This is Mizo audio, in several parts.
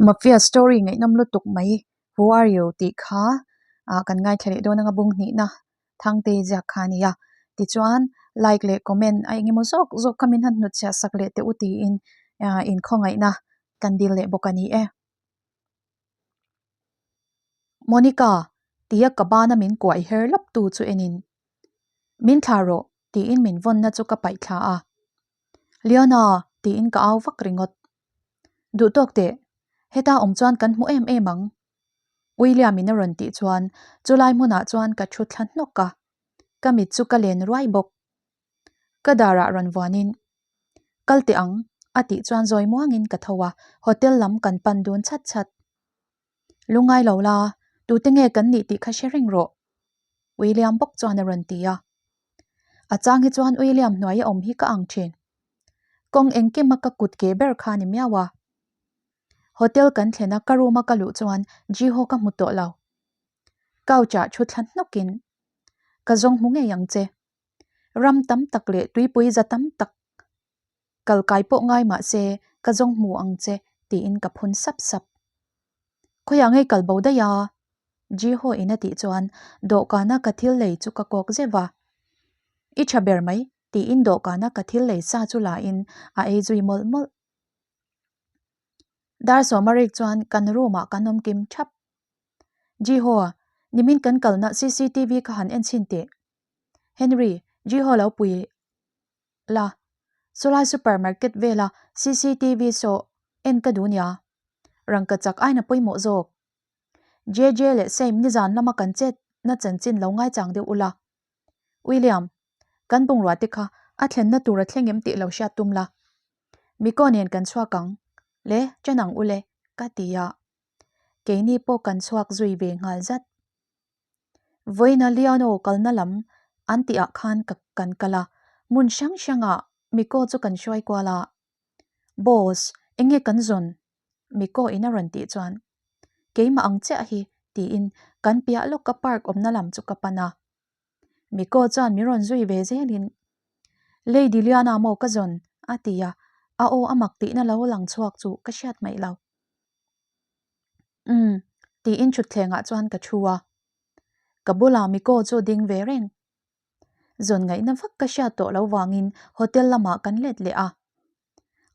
Mafia story ngaihnawm lutuk mai Who are you tih kha ah kan ngaithla leh dawn anga bung hnihna Thangtei ziak kha a ni a. Tichuan like leh comment a engemaw zawk zawk kha min han hnutchhiah sak leh teh u tiin ah inkhawngaihna kan dil leh bawk a ni e. Monica tia ka bana min kuai her lawp tu chu enin Min thla rawh tiin min vawnna chu ka paih thla a. Leona tiin ka au vak ringawt. Duh tawk teh, heta awm chuan kan hmu em em ang. William in a rawn tih chuan chulai hmunah chuan ka thu thla hnawk a, ka mit chu ka len ruai bawk. Ka darah rawn vuanin, Kal teh ang, a tih chuan zawi muangin ka tho a, hotel lam kan pan dun chhat chhat. Lungngai lo la, tute nge kan nih tih kha hre reng rawh, William bawk chuan a rawn ti a. A chang hi chuan William hnuaia awm hi ka ang thin. Kawng engkima ka kut ke ber kha ni miau a. Hotel kan thlen a ka room a ka luh chuan Jiho ka hmu tawh lo. Couch ah thu thla hnawkin ka zawng hmu ngei ang che. Ram tam tak leh tuipui za tam tak kal kai pawh ngai mah se ka zawng hmu ang che tiin ka phun sap sap. Khawiah ngei kal bo daih a? Jiho in a tih chuan dawhkana ka thil lei chu ka kawk zeuh a. I tha ber mai tiin dawhkana ka thil lei sa chu la in a ei zui mawlh mawlh. Dar sawma rik chuan kan room ah kan awm kim thap. Jiho, nimin kan kalna cctv kha han en chhin teh. Henry, Jiho lo pui la, chulai supermarket vela cctv saw en ka duh nia. Rangka chak aina pawimawh zawk. JJ leh Same nizan lama kan chet na chanchin lo ngaichang deuh ula. William, kan bungrua te kha a thlenna tur a thleng em tih lo hriat tum la. Miko nen kan chhuak ang le chen ang ule ka ti a. Keini pawh kan chhuak zui ve nghal zat. Vawiina Leono kalna lam an tih ah khan ka kan kal a, hmun hrang hrangah Miko chu kan hruai kual a. Boss, enge kan zawn? Miko in a rawn tih chuan keimah ang chiah hi tiin kan piah lawka park awmna lam chu ka pan a. Miko chuan min rawn zui ve zelin Lady Liana maw ka zawn? a ti a, a aw a mak tihna lo lang chhuak chu ka hriat hmaih lo. Umm tiin thutthlengah chuan ka thu a, ka bulah Miko chu ding ve reng. Zawn ngaihna vak ka hriat tawh lo vangin hotel lamah kan let leh a.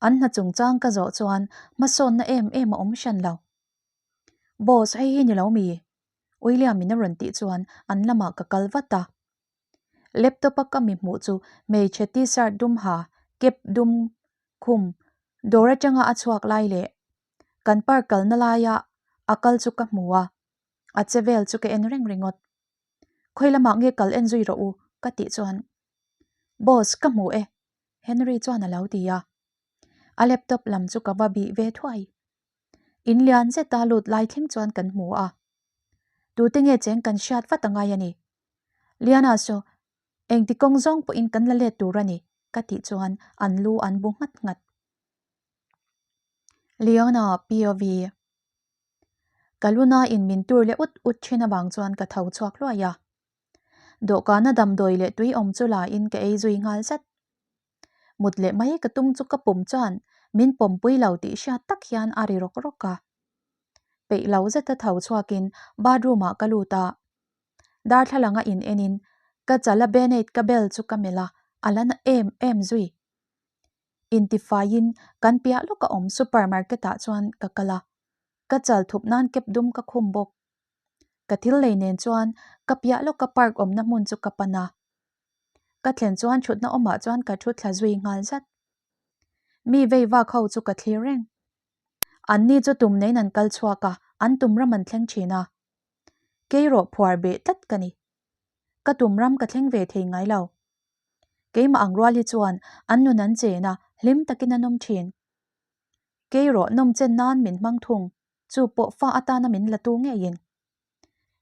An hna chungchang ka zawh chuan hmasawnna em em a awm hran lo. Boss hei hi ni lo mi? William in a rawn tih chuan an lamah ka kal vat a. Laptop a ka mi hmuh chu hmeichhe t-shirt dum ha, cap dum khum, dawr atanga a chhuak lai leh kan park kalna laia a kal chu ka hmu a, a che vel chu ka en reng ringawt. Khawi lamah nge kal en zui rawh u ka tih chuan Boss ka hmu e Henry chuan a lo ti a. A laptop lam chu ka va bih ve thuai. In lian zeta lut lai thleng chuan kan hmu a. Tute nge cheng kan hriat vat a ngai a ni. Liana saw engti kawng zawng pawhin kan la let tur a ni ka tih chuan an lu an bu nghat nghat. Liana POV. Ka luna in min tur leh ut ut thin avang chuan ka tho chhuak hluai a. Dawhkana damdawi leh tui awm chu la in ka ei zui nghal zat. Mut leh mai ka tum chu ka pum chuan min pawmpui lo tih hriat tak hian a ri rawk rawk a. Peih lo zeta tho chhuakin bathroom ah ka lut a. Darthlalang a in en in ka chala band-aid ka bel chu ka melh a, a la na em em zui. Intifaiin kan piah lawka awm supermarket ah chuan ka kal a, ka chal thup nan cap dum ka khum bawk. Ka thil lei nen chuan ka piah lawka park awmna hmun chu ka pan a. Ka thlen chuan thutna awmah chuan ka thu thla zui nghal zat. Mi vei vak ho chu ka thlir reng. Anni chu tum neiin an kal chhuak a, an tum ram an thleng thin a. Kei rawh phuar beh tlat ka ni. Ka tum ram ka thleng ve thei ngai lo. Keimah ang rual hi chuan an nun an chen a, hlim takin an awm thin. Kei rawh nawm chen nan min hmang thung, chu pawh fa atana min la tu ngeiin.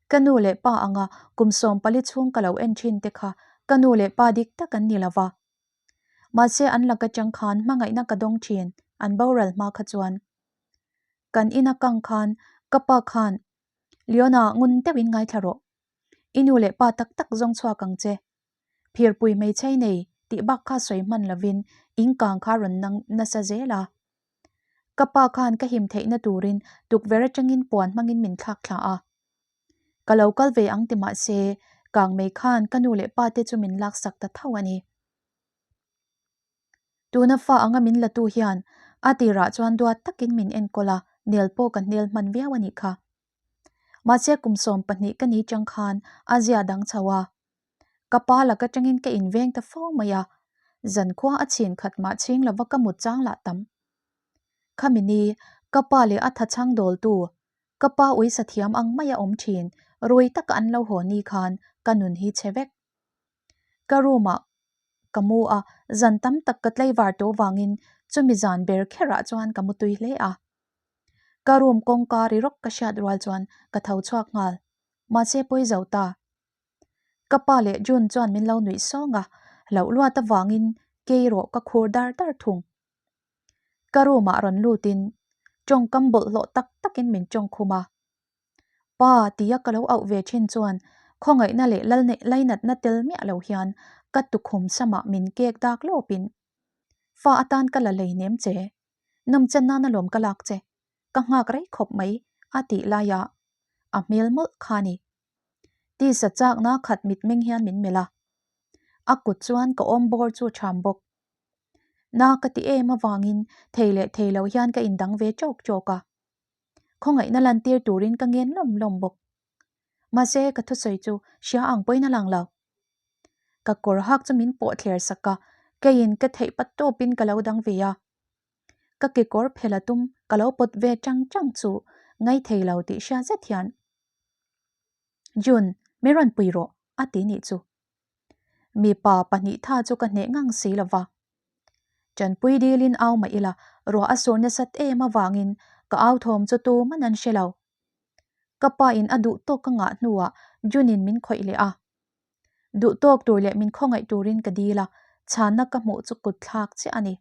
Ka nu leh pa anga kum 14 chhung ka lo en thin te kha ka nu leh pa dik tak an ni lo va. Mahse an laka chang khan hmangaihna ka dawng thin, an boral hma kha chuan. Kan ina kang khan ka pa khan, Leona ngun deuhin ngaithla rawh. I nu leh pa tak tak zawng chhuak ang che. Phirpui hmeichhei nei tih bak kha sawi hman lovin in kang kha rawn nang nasa zel a. Ka pa khan ka him theihna turin tukverh atangin puan hmangin min thlak thla a. Ka lo kal ve ang ti mah se, kangmei khan ka nu leh pa te chu min laksak ta tho a ni. Tuna fa anga min latu hian a tirah chuan duat takin min enkawl a, nel pawh ka hnel hman viau a nih kha. Mahse kum 12 ka ni chang khan a zia dang chho a. Ka pa lak atangin ka inveng ta fo mai a, zankhua a chhin khat mah chhing lova ka mut chang lah tam. Khami ni, ka pa leh a thachhang dawltu, ka pa uisa thiam ang maia awm thin, rui taka an lo haw ni khan ka nun hi chhe vek. Ka room ah ka mu a, zan tam tak ka tlaivar tawh vangin chumi zan ber kherah chuan ka mu tui hle a. Ka room kawngka ri rawk ka hriat rual chuan ka tho chhuak nghal. Mahse pawi zo ta. Ka pa leh June chuan min lo nuih sawng a, hlauh luat avangin kei erawh ka khur dar dar thung. Ka room ah rawn lutin tawngkam bawlhhlawh tak takin min tawngkhum a. Pa tia ka lo auh ve thin chuan khawngaihna leh lainatna tel miah lo hian ka tukhum samah min kek dak lawpin, Fa atan ka la lei nem che, nawmchen nana lawm ka lak che, ka nghak rei khawp mai a tih laia a hmel mawlh kha ni. Tisa chakna khat mitmeng hian min melh a, a kut chuan ka awm bawr chu a ṭham bawk. Na ka ti em avangin thei leh thei lo hian ka indang ve ṭawk ṭawk a. Khawngaihna lantir turin ka ngen lawm lawm bawk. Mahse ka thusawi chu hria ang pawhin a lang lo. Ka kawr hak chu min pawh thler sak a, keiin ka theih pat tawpin ka lo dang ve a. Ka kekawr phel a tum ka lo pawt ve chang chang chu ngaithei lo tih hria zet hian, June, min rawn pui rawh, a ti nih chu. Mipa 2 tha chu ka hneh ngang si lo va. Tanpui dilin au mah ila, ruah a sur nasat em avangin ka au thawm chu tuman an hre lo. Ka pa in a duh tawk ka ngah hnuah June in min khawih leh a. Duh tawk tur leh min khawngaih turin ka dil a, chhanna ka hmuh chu kut thlak chiah a ni.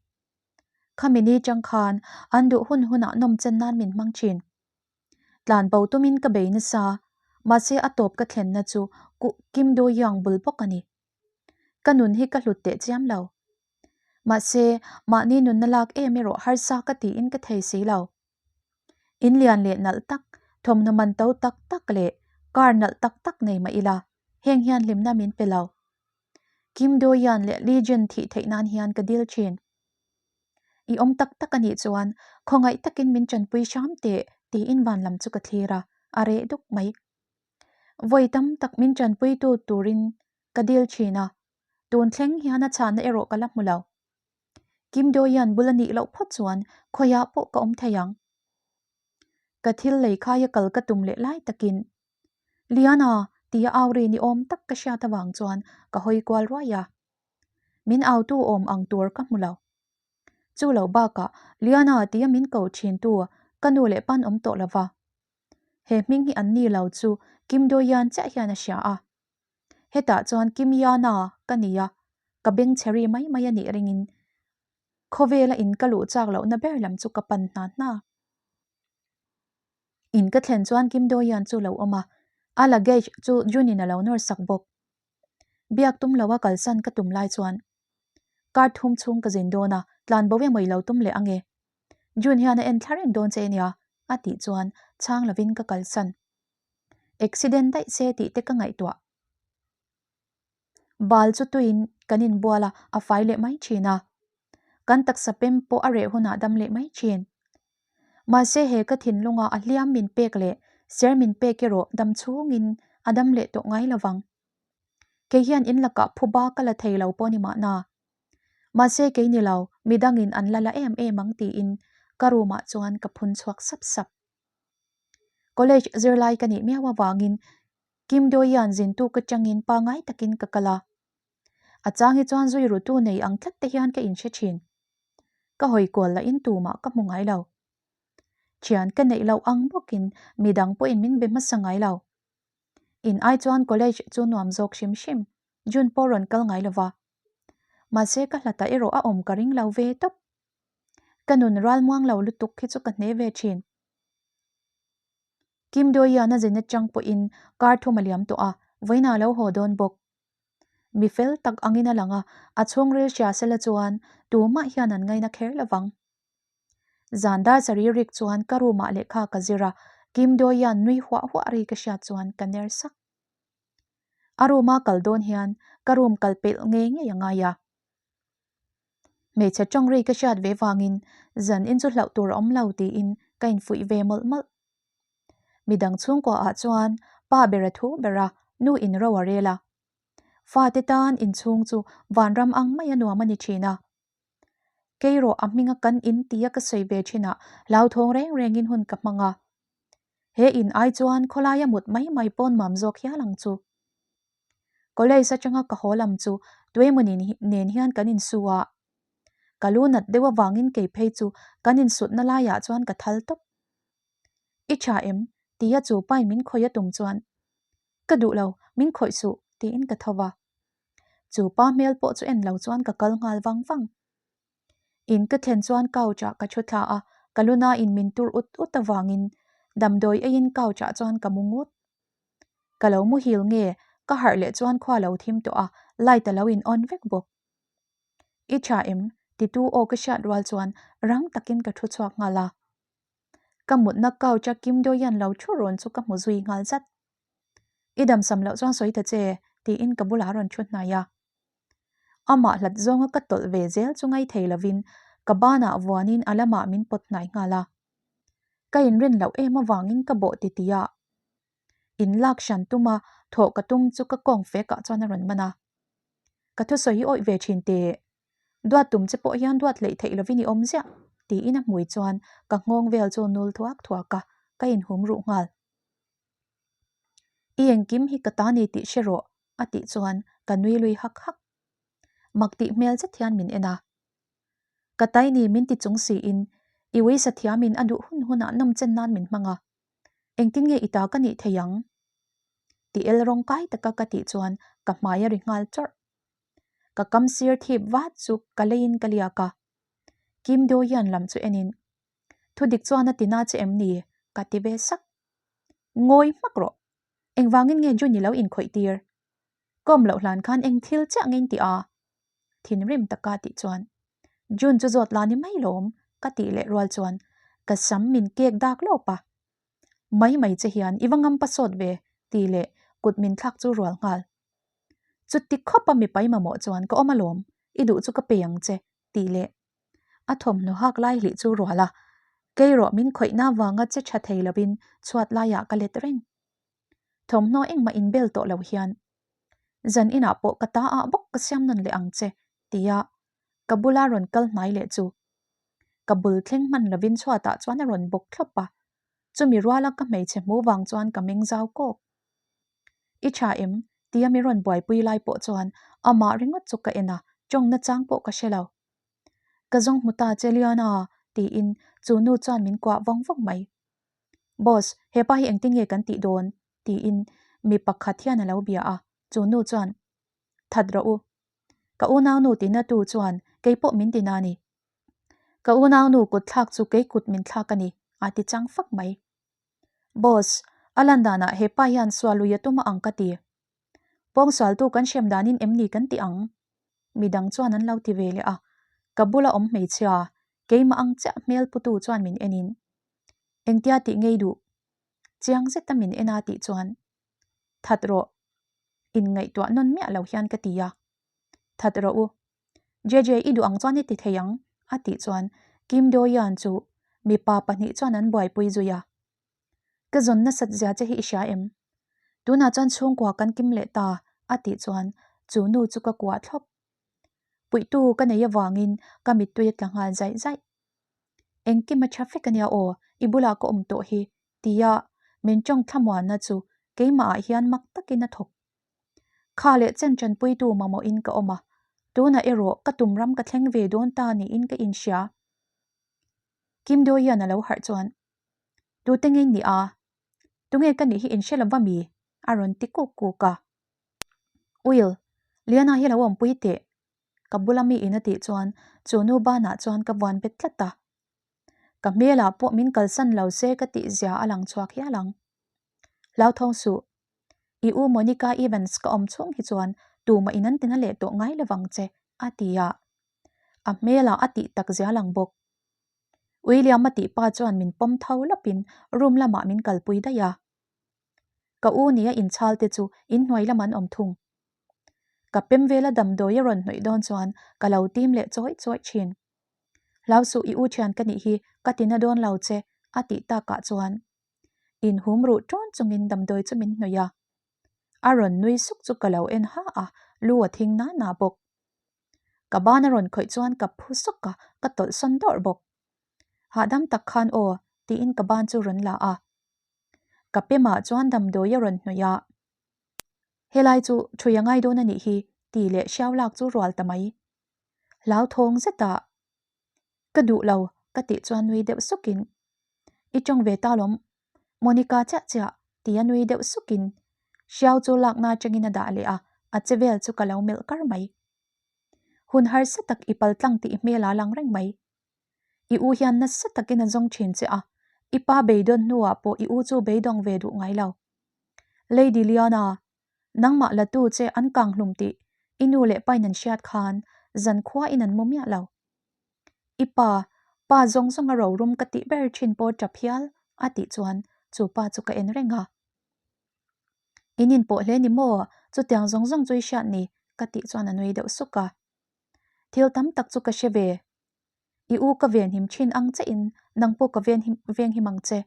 Khami ni chang khan an duh hun hunah nawmchen nan min hmang thin. Tlan bo tumin ka bei nasa, mahse a tawp ka thlenna chu Kim Do Young bul bawk a ni. Ka nun hi ka hlut teh chiam lo. Mahse, mahni nunna lak em erawh harsa ka tiin ka thei si lo. In lian leh nalh tak, thawmhnaw man to tak tak leh car nalh tak tak nei mah ila, heng hian hlimna min pe lo. Kim Do Young leh Lee Jun thih theih nan hian ka dil thin. I awm tak tak a nih chuan khawngaih takin min tanpui hram teh tiin van lam chu ka thlir a, a reh duk mai. Vawi tam tak min tanpuitu turin ka dil thin a, tun thleng hian a chhanna erawh ka la hmu lo. Kim Doyan bul a nih loh phawt chuan khawiah pawh ka awm thei ang. Ka thil lei khaia kal ka tum leh lai takin Liana tia au ri ni awm tak ka hriat avang chuan ka hawi kual ruai a. Min autu awm ang tur ka hmu lo. Chu lo bakah Liana tia min ko thintu ka nu leh pan awm tawh lova. He hming hi an ni lo chu Kim Doyan chiah hian a hria a. Hetah chuan Kim Yana ka ni a, ka beng chhe ri mai mai a nih ringin khawvela in ka luh chak lohna ber lam chu ka pan hna hna. In ka thlen chuan Kim Doyan chu lo awm a, a luggage chu Jun-in a lo nawr sak bawk. Biak tum loa kalsan ka tum lai chuan kar thum chhung ka zin dawn a, tlan bo emaw i lo tum leh ange. June hian a en thla reng dawn che ania a tih chuan chhang lovin ka kalsan. Accident daih se tih te ka ngaihtuah. Bal chu tuiin kan inbual a, a fai leh mai thin a. Kan taksa pem pawh a reh hunah dam leh mai thin. Mahse he ka thinlunga a hliam min pek leh ser min pek erawh dam chhungin a dam leh tawh ngai lovang. Kei hian in lakah phuba ka la thei lo pawh ni mahna. Mahse kei ni lo, midangin an la la em em ang tiin ka room ah chuan ka phun chhuak sap sap. College zirlai ka nih miau avangin Kim Doian zintu ka changin pangai takin ka kal a. A chang hi chuan zui rutu nei ang tlat te hian ka inhre thin. Ka hawi kual lahin tumah ka hmu ngai lo. Thian ka neih loh ang bawkin midang pawhin min be hmasa ngai lo. In ai chuan college chu nuam zawk hrim hrim, June pawh rawn kal ngai lova. Mahse ka hlatah erawh a awm ka ring lo ve tawp. Ka nun ral muang lo lutuk hi chu ka hne ve thin. Kim Doian a zin atang pawhin kar thum a liam tawh a, vawiin a lo haw dawn bawk. Mi fel tak angin a lang a, a chhungril hria sela chuan tumah hian an ngaina kher lovang. Zan dar sarih rik chuan ka room ah lehkha ka zir a, Kim Doian nui huah huah ri ka hriat chuan ka ner sak. A room a kal dawn hian ka room kal pelh ngei ngei a ngai a. Hmeichhe tawng ri ka hriat ve vangin zan in chu hlauh tur a awm lo tiin ka infuih ve mawlh mawlh. Midang chhungkua ah chuan pa ber a thu ber a, nu in ro a rel a. Fate tan inchhung chu vanram ang mai a nuam a ni thin a. Kei rawh a hminga kan in tia ka sawi ve thinah hlauthawng reng rengin hun ka hmang a. He in ai chuan khawlaia mut mai mai pawn mam zawk hial ang chu. College atanga ka haw lam chu tuemawni nen hian kan insu a. Ka lu nat deuh avangin kei phei chu kan insutna laiah chuan ka thal tawp. I tha em? tia chu pain min khawih a tum chuan Ka duh lo, min khawih suh, tiin ka tho va. Chu pa hmel pawh chu en lo chuan ka kal nghal vang vang. In ka thlen chuan couch ah ka thu thla a, ka luna in min tur ut ut avangin damdawi eiin couch ah chuan ka mu ngut. Ka lo muhil nge, ka harh leh chuan khua lo thim tawh a, light a lo in on vek bawk. I tha em? titu aw ka hriat rual chuan rang takin ka thu chhuak nghal a. Ka mutna couch a Kim Doyan lo thu rawn chu ka hmu zui nghal zat. I damsam loh chuan sawi ta che, tiin ka bulah a rawn thu hnai a. Amah hlat zawnga ka tawlh ve zel chu ngai thei lovin ka banah vuanin a lamah min pawt hnai nghal a. Ka inrin loh em avangin ka bawh titi a. In lak hran tuma thawh ka tum chu ka kawng fekah chuan a rawn man a. Ka thusawi hi awih ve thin teh. Duat tum che pawh hian duat hleih theih lovin i awm ziah, tiin a hmui chuan ka nghawng vel chu nul thuak thuak a, ka inhum ruh nghal. I engkim hi ka ta ni tih hre rawh, a tih chuan ka nui lui hak hak. Mak tih hmel zet hian min en a. Ka tai ni min ti chung siin i uisa thiamin a duh hun hunah nawmchen nan min hmang a. Engtin nge i ta ka nih thei ang? Ti el rawng kai taka ka tih chuan ka hmai a ri nghal chawrh. Ka kam sir thip vat chu ka leiin ka liak a. Kim Do-hyun lam chu enin, Thudik chuan a ti na che em ni? ka ti ve sak. Ngawi hmak rawh. Engvangin nge Jun i lo inkhawih tir? Ka awm loh hlan khan eng thil chiah nge in ti a? Thinrim taka tih chuan, Jun chu zawt la ni mai lawm, ka tih leh rual chuan ka sam min kek dak lawp a. Mai mai che hian i va ngam pasawt ve, tih leh kut min thlak chu rual nghal. Chuti khawpa mipai mamawh chuan ka awm alawm, i duh chu ka pe ang che, tih leh a thawmhnaw hak lai hlih chu rual a, kei rawh min khawihna vanga che tha thei lovin chhuat laiah ka let reng. Thawmhnaw engmah inbel tawh lo hian zan inah pawh ka ta ah bawk ka siam nawn leh ang che, tia ka bula rawn kal hnai leh chu ka bul thleng hman lovin chhuatah chuan a rawn bawk thlawp a, chumi ruala ka hmeichhe hmu vang chuan ka meng zau kawk. I tha em? tia mi rawn buaipui lai pawh chuan amah ringawt chu ka en a, tawng nachang pawh ka hre lo. Ka zawng hmu ta che Liana tiin chu nu chuan min kuah vawng vawng mai. Boss, hepa hi engtin nge kan tih dawn? tiin mi pakhat hian a lo bia a, chu nu chuan That rawh u. Ka unaunu tina tu chuan kei pawh min tina a ni. Ka unaunu kut thlak chu kei kut min thlak a ni a ti chang fak mai. Boss, a lan danah hepa hian sualui a tum a ang ka ti. Pawngsualtu kan hrem danin em ni kan ti ang? Midang chuan an lo ti ve leh a, ka bula awm hmeichhia, keimah ang chiah hmel putu chuan min enin. Engtia tih ngei duh? Chiang zeta min en a tih chuan, That rawh. Inngaihtuah nawn miah lo hian ka ti a. That rawh u. JJ i duh ang chuan i ti thei ang, a tih chuan Kim Do-yeon chu mipa pahnih chuan an buaipui zui a. Ka zawn nasat zia che hi i hria em? Tunah chuan chhungkua kan kim leh ta, a tih chuan chu nu chu ka kuah thlawp. Puihtu ka nei avangin ka mittui a tla nghal zaih zaih. Engkim a tha fek ania aw, i bulah ka awm tawh hi, tia min tawng thlamuanna chu keimahah hian mak takin a thawk. Kha leh chen tanpuitu mamawhin ka awm a, tunah erawh ka tum ram ka thleng ve dawn ta niin ka inhria. Kim Do hian a lo harh chuan, Tute ngei ni a? Tunge ka nih hi inhre lo va mi? a rawn ti kuk kuk a. Will, Liana hi lo awmpui teh. Ka bula mi in a tih chuan chu nu banah chuan ka vuan bet tlat a. Ka hmelah pawh min kalsan lo se ka tih zia a lang chhuak hial ang. Hlauthawng suh. I u Monica Evans ka awm chhung hi chuan tumah in an tina leh tawh ngai lovang che, a ti a. A hmelah a tih tak zia lang bawk. William-a tih pa chuan min pawm tho lawpin room lamah min kalpui daih a. Ka u nia inchhal te chu inhnuai lam an awm thung. Ka pem vela damdawi a rawn hnawih dawn chuan ka lo tim leh chawih chawih thin. Hlau suh i u thian ka nih hi ka ti na dawn lo che a tih takah chuan inhum ruh ṭawn chungin damdawi chu min hnawih a. A rawn nui suk chu ka lo en ha a, lu a thing na na bawk. Ka ban a rawn khawih chuan ka phu sawk a, ka tawlh sawn dawrh bawk. Hahdam tak khan aw tiin ka ban chu rawn la a. Ka pemah chuan damdawi a rawn hnawih a. Helai chu ṭhui a ngai dawn a nih hi tih leh hriau lak chu rual ta mai. Hlauthawng zetah ka duh lo ka tih chuan nui deuh sukin I ṭawng ve ta lawm Monica chiah chiah tia nui deuh sukin hriau chu lakna aṭangin a dah leh a, a che vel chu ka lo melh kar mai. Hun harsa tak i paltlang tih i hmel a lang reng mai. I u hian nasa takin a zawng thin che a, i pa beidawn hnuah pawh i u chu beidawng ve duh ngai lo. Lady Leona, nangmah la tu che an kang hlum tih i nu leh pain an hriat khan zankhua in an mu miah lo. I pa, pa zawng zawng a rorum ka tih ber thin pawh tap hial a tih chuan chu pa chu ka en reng a. In inpawh hle ni maw? Chutiang zawng zawng chu i hriat ni ka tih chuan a nui deuh suk a. Thil tam tak chu ka hre ve. I u ka venhim thin ang che in nang pawh ka venhim venghim ang che.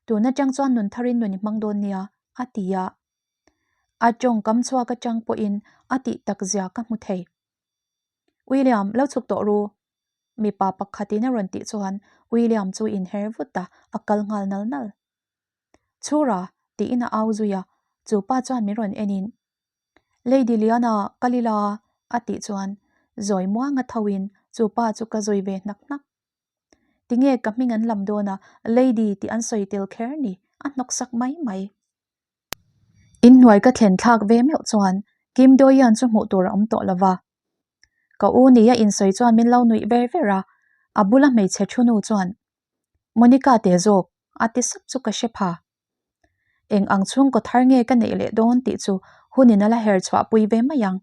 Tun atang chuan nun tharin nun i hmang dawn nia, a ti a. A tawngkam chhuak atang pawhin a tih tak zia ka hmu thei. William, lo chhuk tawh ru. Mipa pakhatin a rawn tih chuan William chu inher vut a, a kal nghal nal nal. Chhura, tiin a au zui a, chu pa chuan min rawn enin Lady Liana, kal ila, a tih chuan zawi muanga thoin chu pa chu ka zui ve hnak hnak. Tinge ka hming an lam dawn a, Lady tih an sawi tel kher ni, a hnawksak mai mai. Inhnuai ka thlen thlak ve meuh chuan Kim Doyeon chu hmuh tur a awm tawh lo va. Ka u nia insawi chuan min lo nuih ver ver a, a bula hmeichhe thu nu chuan Monica te zawk a ti sap chu ka hre pha. Eng ang chhungkaw thar nge ka neih leh dawn tih chu hunin a la her chhuah pui ve mai ang.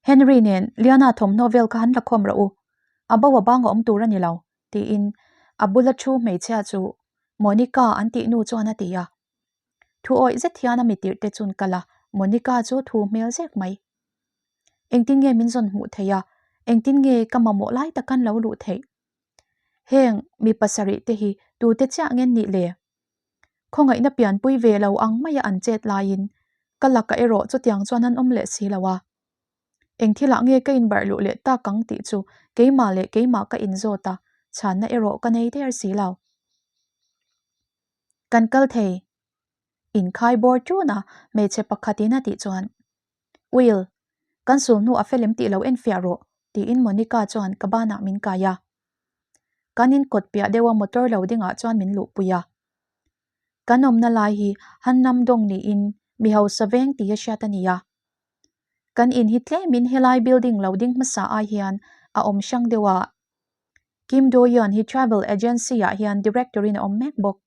Henry nen Liana thawmhnaw vel kha han la khawm rawh u, a bo a bang a awm tur a ni lo, tiin a bula thu hmeichhia chu Monica an tih nu chuan a ti a. Thu awih zet hian a mitirh te chun kal a, Monica chu thu hmel zek mai. Engtin nge min zawn hmuh theih a, engtin nge ka mamawh lai takan lo luh theih? Heng mi pasarih te hi tute chiah ngen nih le? Khawngaihna pianpui ve lo ang maia an chet laiin ka lakah erawh chutiang chuan an awm leh si lo a. Eng thilah nge ka inbarh luh leh tak ang tih chu keimah leh keimah ka inzawt a, chhanna erawh ka nei der si lo. Kan kal thei. Inkhai bawr ṭun a, hmeichhe pakhatin a tih chuan, Will, kan sul hnu a felem tih lo enfiah rawh, tiin Monica chuan ka banah min kai a. Kan in kawt piah deuha motor lo dingah chuan min luhpui a. Kan awmna lai hi Hannam Dong niin mi hausa veng tih a hriat a ni a. Kan in hi tlemin helai building lo ding hmasa ai hian a awm hrang deuh a. Kim Do-yeon hi travel agency ah hian director in a awm mek bawk.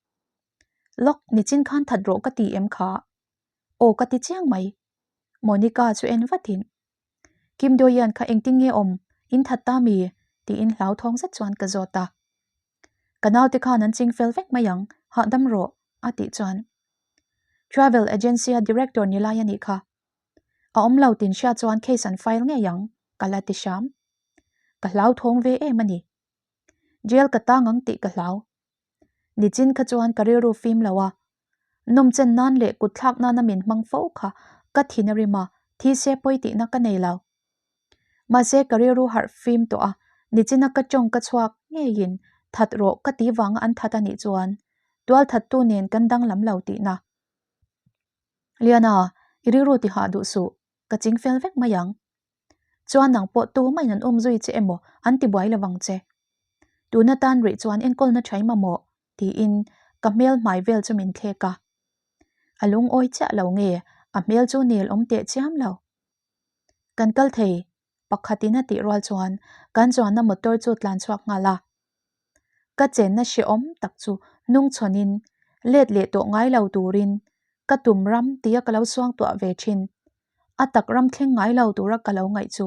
Lawk, nichin khan that rawh ka ti em kha? Aw ka ti chiang mai. Monica chu en vatin, Kim Do-yeon kha engtin nge awm? In that ta mi? tiin hlauthawng zet chuan ka zawt a. Ka naute khan an ching fel vek mai ang, hahdam rawh, a tih chuan. Travel agency a director ni lai a nih kha. A awm lo tin hria chuan case an file ngei ang, ka la ti hram. Ka hlauthawng ve em a ni. Jail ka tang ang tih ka hlau. Nichin kha chuan ka rilru fim lo a, nawmchen nan leh kut thlak nana min hmang fo kha ka thin a rim a, thi se pawi tihna ka nei lo. Mahse ka rilru harh fim tawh a, nichina ka tawng ka chhuak ngeiin that rawh ka ti vanga an that a nih chuan tualthattu nen kan danglam lo tihna. Liana, i rilru ti hah duh suh, ka ching fel vek mai ang. Chuan nang pawh tumain an awm zui che emaw an ti buai lovang che. Tuna tan rih chuan enkawlna tha i mamawh tiin ka hmel hmai vel chu min thlek a. A lungawi chiah lo nge a hmel chu nel awm teh chiam lo. Kan kal thei pakhatin a tih rual chuan kan chuanna motor chu tlan chhuak nghal a. Ka chenna hrehawm tak chu hnungchhawnin let leh tawh ngai lo turin ka tum ram tia ka lo suangtuah ve thin. A tak ram thleng ngai lo tura ka lo ngaih chu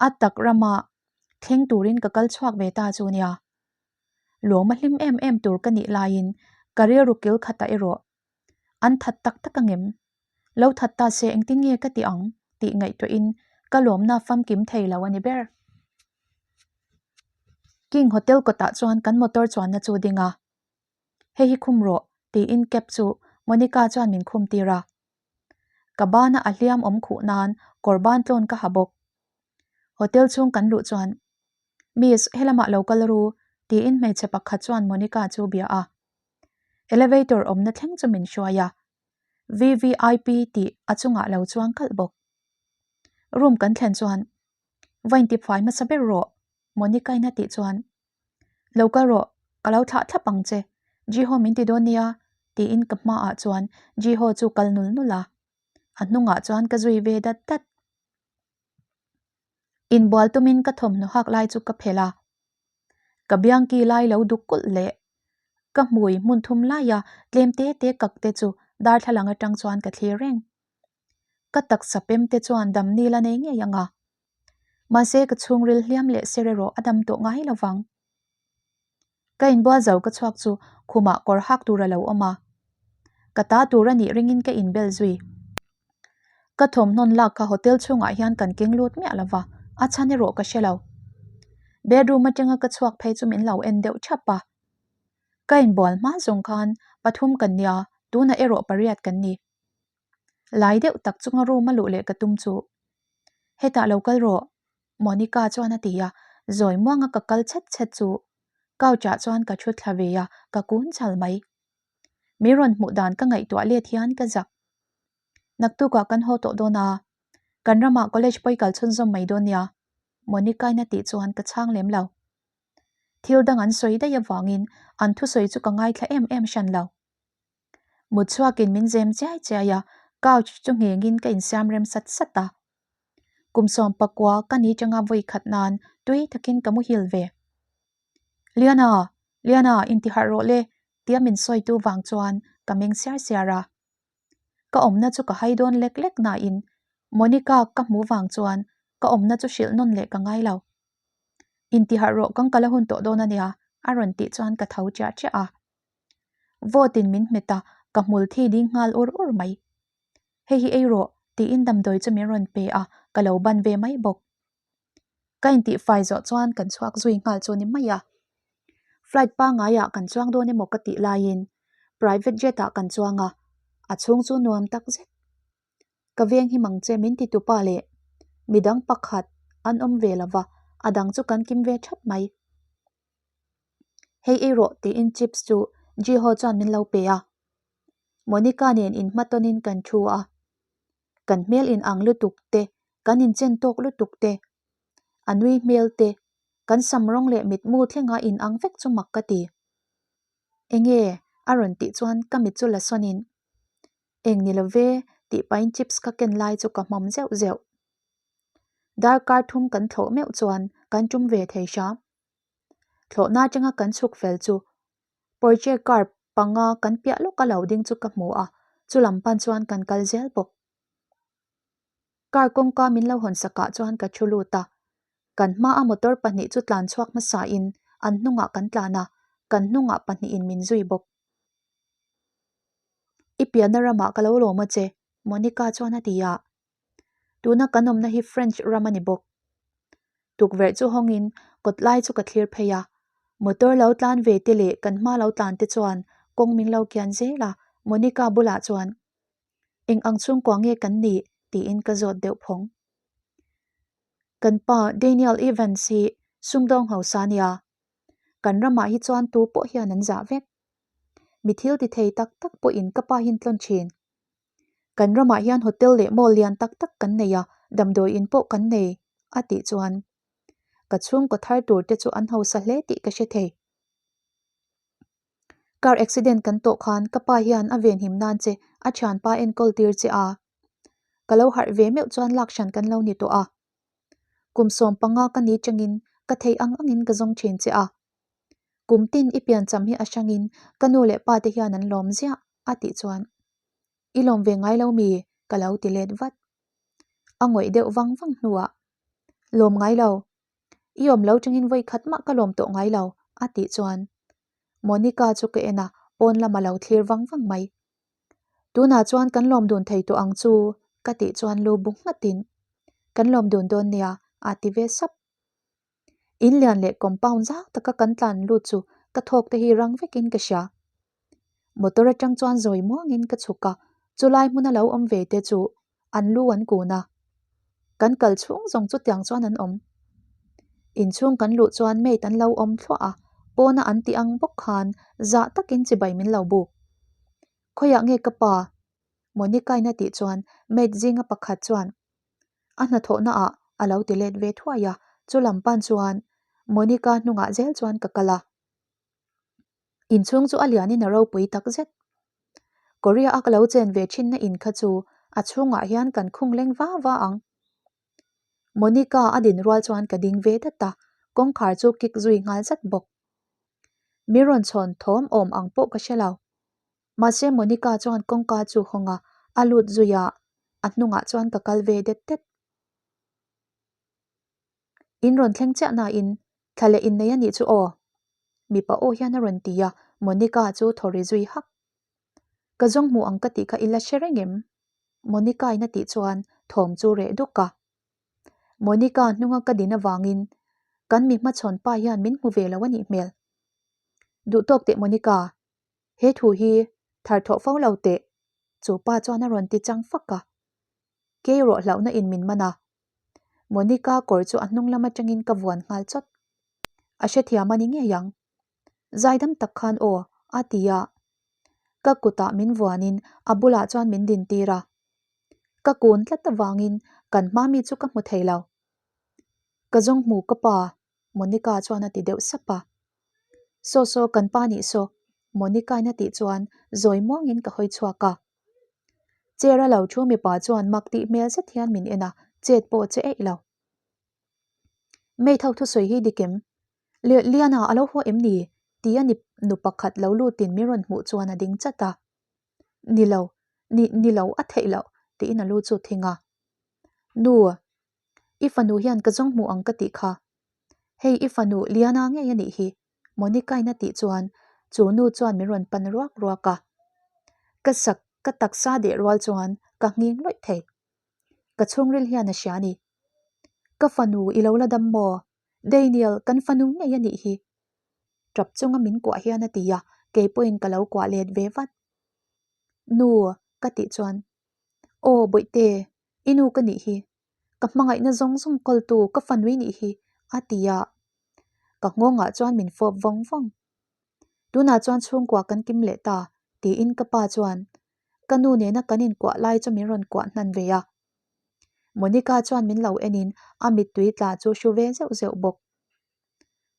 a tak rama thleng turin ka kal chhuak ve ta chu nia. Lawm a hlim em em tur ka nih laiin ka rilru kil khatah erawh an that tak tak angem? Lo that ta se engtin nge ka ti ang tih ngaihtuahin ka lawmna famkim thei lo a ni ber. King Hotel kawtah chuan kan motor chuanna chu ding a. Hei hi khum rawh tiin cab chu Monica chuan min khum tir a. Ka bana a hliam awm khuh nan kawr ban tlawn ka ha bawk. Hotel chhung kan luh chuan Miss, helamah lo kal ru tiin hmeichhe pakhat chuan Monica chu bia a. Elevator awmna thleng chu min hruai a. VVIP tih a chungah lo chuang kalh bawk. Room kan thlen chuan Va intipfai hmasa ber rawh Monica-in a tih chuan Lo kal rawh, ka lo thlah thlap ang che, Jiho min ti dawn nia tiin ka hmaah chuan Jiho chu kal nul nul a, a hnungah chuan ka zui ve dat dat. Inbual tumin ka thawmhnaw hak lai chu ka phelh a, ka biangki lai lo duk kulh leh ka hmui hmun thum laia tlem te te kak te chu darthlalang atang chuan ka thlir reng. Ka taksa pem te chuan dam nil a nei ngei ang a. Mahse ka chhungril hliam leh ser erawh a dam tawh ngai lo vang. Ka inbual zo ka chhuak chu khumah kawr hak tur a lo awm a. Ka ta tur a nih ringin ka inbel zui. Ka thawmhnawn lak kha hotel chhungah hian kan keng lut miah lo va, a chhan erawh ka hre lo. Bedroom atanga ka chhuak phei chu min lo en deuh thap a. Ka inbual hma zawng khan pathum kan nia, tunah erawh pariat kan ni. Lai deuh tak chunga room a luh leh ka tum chu, Hetah lo kal rawh, Monica chuan a ti a, zawi muanga ka kal chhet chhet chu couch ah chuan ka thu thla ve a, ka kun chal mai. Mi rawn hmuh dan ka ngaihtuah let hian ka zak. Naktukah kan haw tawh dawn a, kan ramah college pawi kal chhunzawm mai dawn nia, Monica-in a tih chuan ka chhang lem lo. Thil dang an sawi daih avangin an thusawi chu ka ngaithla em em hran lo. Mut chhuakin min zem chiai chiai a, couch chu nghengin ka insiam rem sat sat a. Kum sawm pakua ka ni tanga vawi khat nan tui takin ka muhil ve. Liana! Liana! Intiharh rawh le! tia min sawitu vang chuan ka meng siar siar a. Ka awmna chu ka hai dawn lek lek nain Monica ka hmu vang chuan ka awmna chu hrilh nawn leh ka ngai lo. Intiharh rawh kan kal a hun tawh dawn a nia a rawn tih chuan ka tho chiah chiah a. Vawtin min hmet a, ka hmul thi ding nghal ur ur mai. Hei hi ei rawh, tiin damdawi chu min rawn pe a, ka lo ban ve mai bawk. Ka intihfai zawh chuan kan chhuak zui nghal chu ni mai a. Flight pangaiah kan chuang dawn emaw ka tih laiin private jet ah kan chuang a, a chhung chu nuam tak zet. Ka veng hi mang che min ti tupa leh midang pakhat an awm ve lova, a dang chu kan kim ve thap mai. Hei ei rawh tiin chips chu Jiho chuan min lo pe a. Monica nen inhmatawnin kan thu a. Kan hmel in ang lutuk te, kan inchen tawk lutuk te, a nui hmel te, kan sam rawng leh mitmu thlenga in ang vek chu mak ka ti. Enge? a rawn tih chuan ka mit chu la sawnin eng ni lo ve tih pahin chips ka ken lai chu ka hmawm zeuh zeuh. Darkar thum kan thlawh meuh chuan kan tum ve thei hram. Thlawhna atanga kan chhuk fel chu Porsche car panga kan piah lawk a lo ding chu ka hmu a, chu lam pan chuan kan kal zel bawk. Car kawngka min lo hawn sakah chuan ka thu lut a, kan hmaa motor pahnih chu tlan chhuak hmasain an hnungah kan tlan a, kan hnungah pahnihin min zui bawk. I pianna ramah ka lo lawm a che, Monica chuan a ti a. Tuna kan awmna hi French ram a ni bawk. Tukverh chu hawngin kawt lai chu ka thlir phei a, motor lo tlan ve te leh kan hma lo tlan te chuan kawng min lo kian zel a, Monica bulah chuan Eng ang chhungkua nge kan nih? tiin ka zawt deuh phawng. Kan pa Daniel Evans hi sumdawng hausa a nia, kan ramah hi chuan tu pawh hian an zah vek. Mi thil ti thei tak tak pawhin ka pa hi an tlawn thin. Kan ramah hian hotel leh mall lian tak tak kan nei a, damdawi in pawh kan nei, a tih chuan ka chhungkaw thar tur te chu an hausa hle tih ka hre thei. Car accident kan tawh khan ka pa hian a venhim nan che a thianpa enkawl tir che a, ka lo harh ve meuh chuan lak hran kan lo ni tawh a. Kum 15 ka ni tangin ka theih ang angin ka zawng thin che a. Kum tin i piancham hi a hrangin ka nu leh pa te hian an lawm ziah a tih chuan I lawm ve ngai lo mi? ka lo ti let vat. A ngawih deuh vang vang hnuah Lawm ngai lo. I awm lo tangin vawi khat mah ka lawm tawh ngai lo a tih chuan. Monica chu ka en a, pawn lam a lo thlir vang vang mai. Tunah chuan kan lawm dun thei tawh ang chu ka tih chuan lu bu nghatin Kan lawm dun dawn nia a ti ve sap. In lian leh compound zau taka kan tlan lut chu ka thawk te hi rang vekin ka hria. Motor atang chuan zawi muangin ka chhuk a, chulai hmuna lo awm ve te chu an lu an kun a. Kan kal chhung zawng chutiang chuan an awm. Inchhung kan luh chuan maid an lo awm thluah a, pawna an tih ang bawk khan zah takin chibai min lo buk. Khawiah nge ka pa? Monica-in a tih chuan maid zinga pakhat chuan a hnathawhna ah a lo ti let ve thuai a, chu lam pan chuan Monica hnungah zel chuan ka kal a. Inchhung chu a lianin a ropui tak zet. Korea a ka lo chen ve thinna in kha chu a chhungah hian kan khung leng va va ang. Monica a din rual chuan ka ding ve dat a, kawngkhar chu kik zui nghal zat bawk. Mi rawn chhawn thawm awm ang pawh ka hre lo. Mahse Monica chuan kawngka chu hawng a, a lut zui a, a hnungah chuan ka kal ve det det. In rawn thleng chiah nain thla leh innei a nih chu aw. Mipa aw hian a rawn ti a, Monica chu thaw ri zui hak. Ka zawng hmu ang ka tih kha i la hre reng em? Monica-in a tih chuan thawm chu reh duk a. Monica hnunga ka din avangin kan mi hmachhawn pa hian min hmu ve lo a nih hmel. Duh tawk teh Monica, he thu hi thar thawh fo lo teh, chu pa chuan a rawn ti chang fak a. Kei rawh hlauhna in min man a. Monica kawr chu a hnung lam atangin ka vuan nghal chawt. A hrethiam a ni ngei ang. Zaidam tak khan aw, a ti a. Ka kutah min vuanin a bulah chuan min din tir a. Ka kun tlat avangin kan hma mi chu ka hmu thei lo. Ka zawng hmu ka pa, Monica chuan a ti deuh sap a. Saw saw kan pa nih saw, Monica-in a tih chuan zawi muangin ka hawi chhuak a. Chair a lo thu mipa chuan mak tih hmel zet hian min en a, chet pawh che eih lo. Maid ho thusawi hi dik em? Liana a lo haw em ni? Ti a nu pakhat lo lutin min rawn hmuh chuan a ding chat a. Ni lo, ni, ni lo, a theih loh, tiin a lu chu thing a. Nu, i fanu hian ka zawng hmu ang ka tih kha. Hei i fanu Liana ngei a nih hi, Monica-in a tih chuan chu nu chuan min rawn pan ruak ruak a. Ka sak, ka taksa deh rual chuan ka nghing lawih thei. Ka chhungril hian a hria a ni. Ka fanu i lo la dam maw? Daniel, kan fanu ngei a nih hi. Tap chunga min kuah hian a ti a, kei pawhin ka lo kuah let ve vat. Nu, ka tih chuan, Aw, Bawihte, i nu ka nih hi. Ka hmangaihna zawng zawng kawltu ka fanu i nih hi, a ti a. Ka nghawngah chuan min fawp vawng vawng. Tunah chuan chhungkua kan kim leh ta, tiin ka pa chuan ka nu nena kan inkuah lai chu min rawn kuah hnan ve a. Monica chuan min lo enin a mittui tla chu hru ve zeuh zeuh bawk.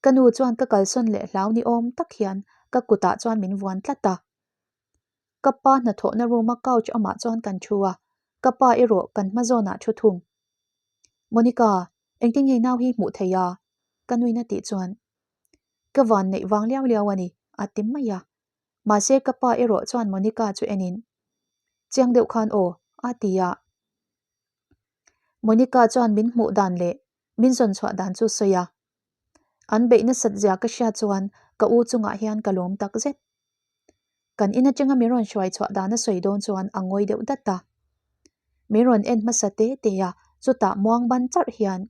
Ka nu chuan ka kalsawn leh hlau ni awm tak hian ka kutah chuan min vuan tlat a. Ka pa hnathawhna room a couch amah chuan kan thu a, ka pa erawh kan hma zawnah thu thung. Monica, engtin nge nau hi hmuh theih a? Ka nuin a tih chuan ka van neih vang liau liau a ni, a ti mai a. Mahse ka pa erawh chuan Monica chu enin, Chiang deuh khan aw, a ti a. Monica chuan min hmuh dan leh min zawn chhuah dan chu sawi a. An beih nasat zia ka hriat chuan ka u chungah hian ka lawm tak zet. Kan in atanga min rawn hruai chhuah dan a sawi dawn chuan a ngawi deuh dat a. Min rawn en hmasa te te a, chutah muang ban charh hian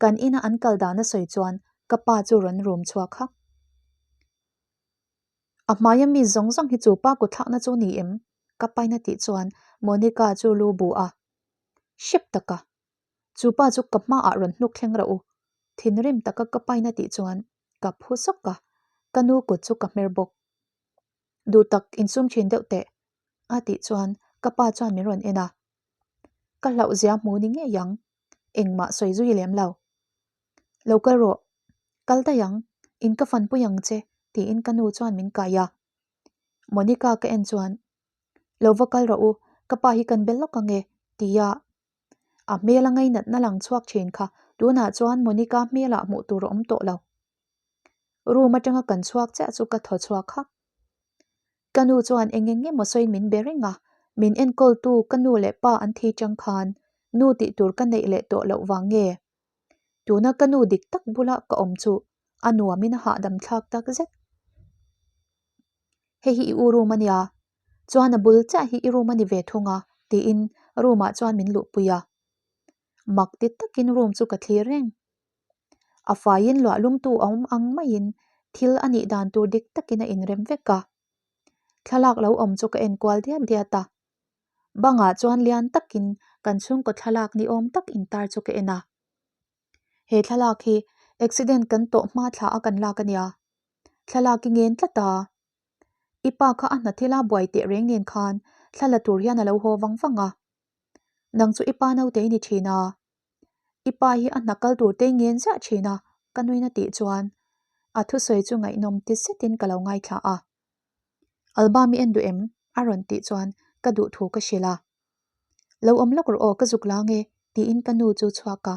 kan ina an kal dan a sawi chuan ka pa chu rawn rum chhuak hak. A hmaia mi zawng zawng hi chu pa kutthlakna chu ni em? Ka paina tih chuan Monica chu lu bu a hrep tak a. Chu pa chu ka hmaah rawn hnuk thleng rauh u. Thinrim taka ka paina tih chuan ka phu sawk a, ka nu kut chu ka hmer bawk. Duh tak insum thin deuh teh a tih chuan ka pa chuan min rawn en a. Ka hlauhzia hmu ni ngei ang, engmah sawi zui lem lo. Lo kal rawh, kal daih ang, in ka fanpui ang che tiin ka nu chuan min kai a. Monica ka en chuan, Lo va kal rawh u, ka pa hi kan bel lawk ang e tia a hmel a ngainatna lang chhuak thin kha tunah chuan Monica hmelah hmuh tur a awm tawh lo. Room atanga kan chhuak chiah chu ka thaw chhuak hak. Ka nu chuan eng eng emaw sawiin min be reng a, min enkawltu ka nu leh pa an thi chang khan nu tih tur ka neih leh tawh loh vang nge? Tuna ka nu dik tak bula ka awm chu a nuamin a hahdam thlak tak zet. Hei hi i u room a nia, chuan a bul chiah hi i room a ni ve thung a tiin room ah chuan min luhpui a. Mak ti takin room chu ka thlir reng. A faiin luah lumtu a awm ang maiin thil a nih dan tur dik takin a inrem vek a. Thlalak lo awm chu ka en kual diat diat a. Bangah chuan lian takin kan chhungkaw thlalak ni awm tak intar chu ka en a. He thlalak hi accident kan tawh hma thla a kan lak a nia. Thlalak i ngen tlat a. I pa kha a hna thila buai teh reng nen khan thla la tur hian a lo haw vang vang a. Nang chu i pa naute i ni thin a. I pa hi a hna kal tur te i ngen ziah thin a ka nuin a tih chuan a thusawi chu ngaihnawm ti zetin ka lo ngaithla a. Album i en duh em? a rawn tih chuan ka duh thu ka hrilh a. Lo awm lawk rawh aw ka zuk la nge tiin ka nu chu chhuak a.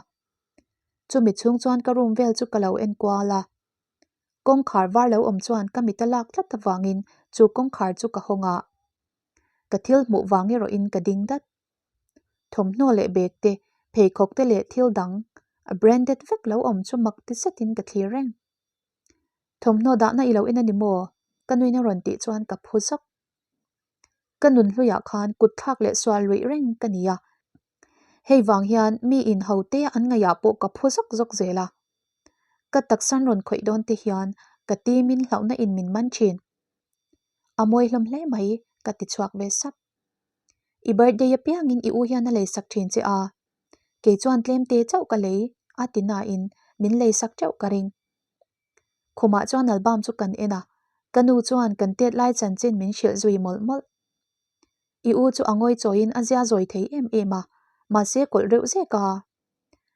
Chumi chhung chuan ka room vel chu ka lo en kual a. Kawngkhar var lo awm chuan ka mit a lak tlat avangin chu kawngkhar chu ka hawng a. Ka thil hmuh vang erawhin ka ding dat. Thawmhnaw leh bag te, pheikhawk te leh thil dang a branded vek lo awm chu mak ti zetin ka thlir reng. Thawmhnaw dahna i lo en a ni maw? Ka nuin a rawn tih chuan ka phu zawk. Ka nun hluiah khan kut thlak leh sual luih reng ka ni a. Hei vang hian mi in ho te an ngaihah pawh ka phu zawk zawk zel a. Ka taksan rawn khawih dawn te hian ka timin hlauhna in min man thin. A mawi hlawm hle mai ka ti chhuak ve sap. I birthday apiangin i u hian a leisak thin che a. Kei chuan tlem te chauh ka lei a ti nain min leisak teuh ka ring. Khumah chuan album chu kan en a, ka nu chuan kan tet lai chanchin min hrilh zui mawlh mawlh. I u chu a ngawi chawiin a zia zawi thei em em a, mahse kawlh reuh zek a.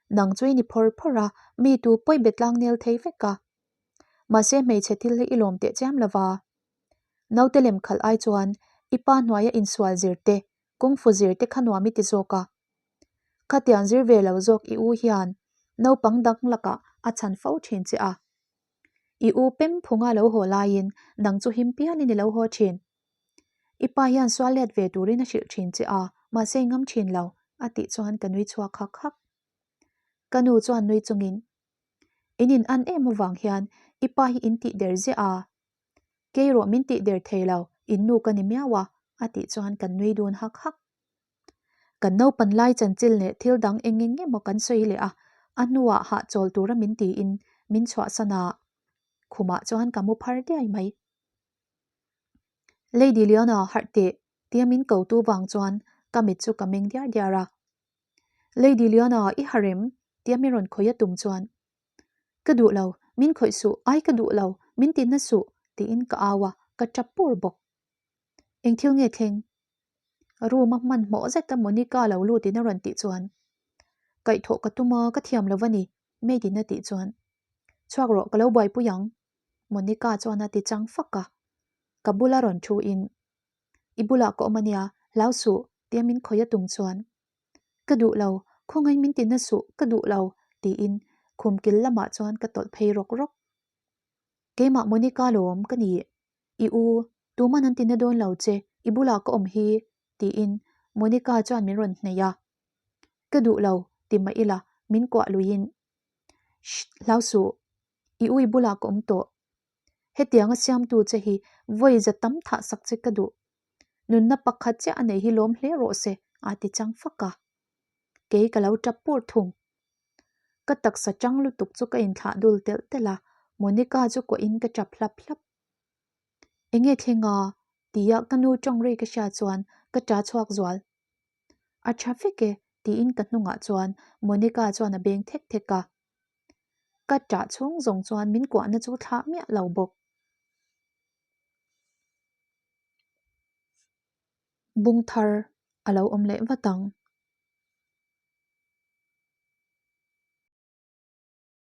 Nang chu i ni phawr phawr a, mi tu pawi be tlang nel thei vek a. Mahse hmeichhe thil hi i lawm teh chiam lo va. Naute lem khalh ai chuan i pa hnuaia insual zir te, kungfu zir te kha nuam i ti zawk a. Khatiang zir ve lo zawk i u hian naupang dang lakah a chhan fo thin che a. I u pem phunga lo haw laiin nang chu him pialin i lo haw thin. I pa hian sual let ve turin a hrilh thin che a, mahse i ngam thin lo, a tih chuan ka nui chhuak hak hak. Ka nu chuan nui chungin, In in an em avang hian i pa hi in tih der ziah a. Kei rawh min tih der thei lo, in nu ka ni miau a, a tih chuan kan nui dun hak hak. Kan naupan lai chanchin leh thil dang eng eng emaw kan sawi leh a, a hnuah hahchawl tura min tiin min chhuahsan a, khumah chuan ka mu phar diai mai. Lady Leona harh teh tia min ko tu vang chuan ka mit chu ka meng diar diar a. Lady Leona i harh em? tia min rawn khawih a tum chuan Ka duh lo, min khawih suh, ai ka duh lo, min ti na suh tiin ka au a, ka tap pur bawk. Eng thil nge thleng? Room a hmanhmawh zet a Monica lo lut in a rawn tih chuan Kaihthawh ka tum a, ka thiam lo va ni Maid in a tih chuan Chhuak rawh ka lo buaipui ang Monica chuan a ti chang fak a, ka bula rawn thu in I bulah ka awm a nia, hlau suh tia min khawih a tum chuan Ka duh lo, khawngaih min ti na suh, ka duh lo tiin khum kil lamah chuan ka tawlh phei rawk rawk. Keimah Monica lawm ka ni, i u, tuman an ti na dawn lo che, i bulah ka awm hi tiin Monica chuan min rawn hnaih a. Ka duh lo ti mah ila min kuah luiin Shh, hlau suh, I ui bulah ka awm tawh. Hetianga siamtu che hi vawi za tam thah sak che ka duh. Nunna pakhat chiah a nei hi lawm hle rawh se, a ti chang fak a. Kei ka lo tap pur thung. Ka taksa chang lutuk chu ka inthlah dul telh telh a, Monica chu kuahin ka tap hlap hlap. Enge thleng a? tia ka nu tawng ri ka hria chuan ka ta chhuak zual. A tha vek e, tiin ka hnungah chuan Monica chuan a beng thek thek a. Ka ṭah chhung zawng chuan min kuahna chu thlah miah lo bawk. Bung thar a lo awm leh vat ang.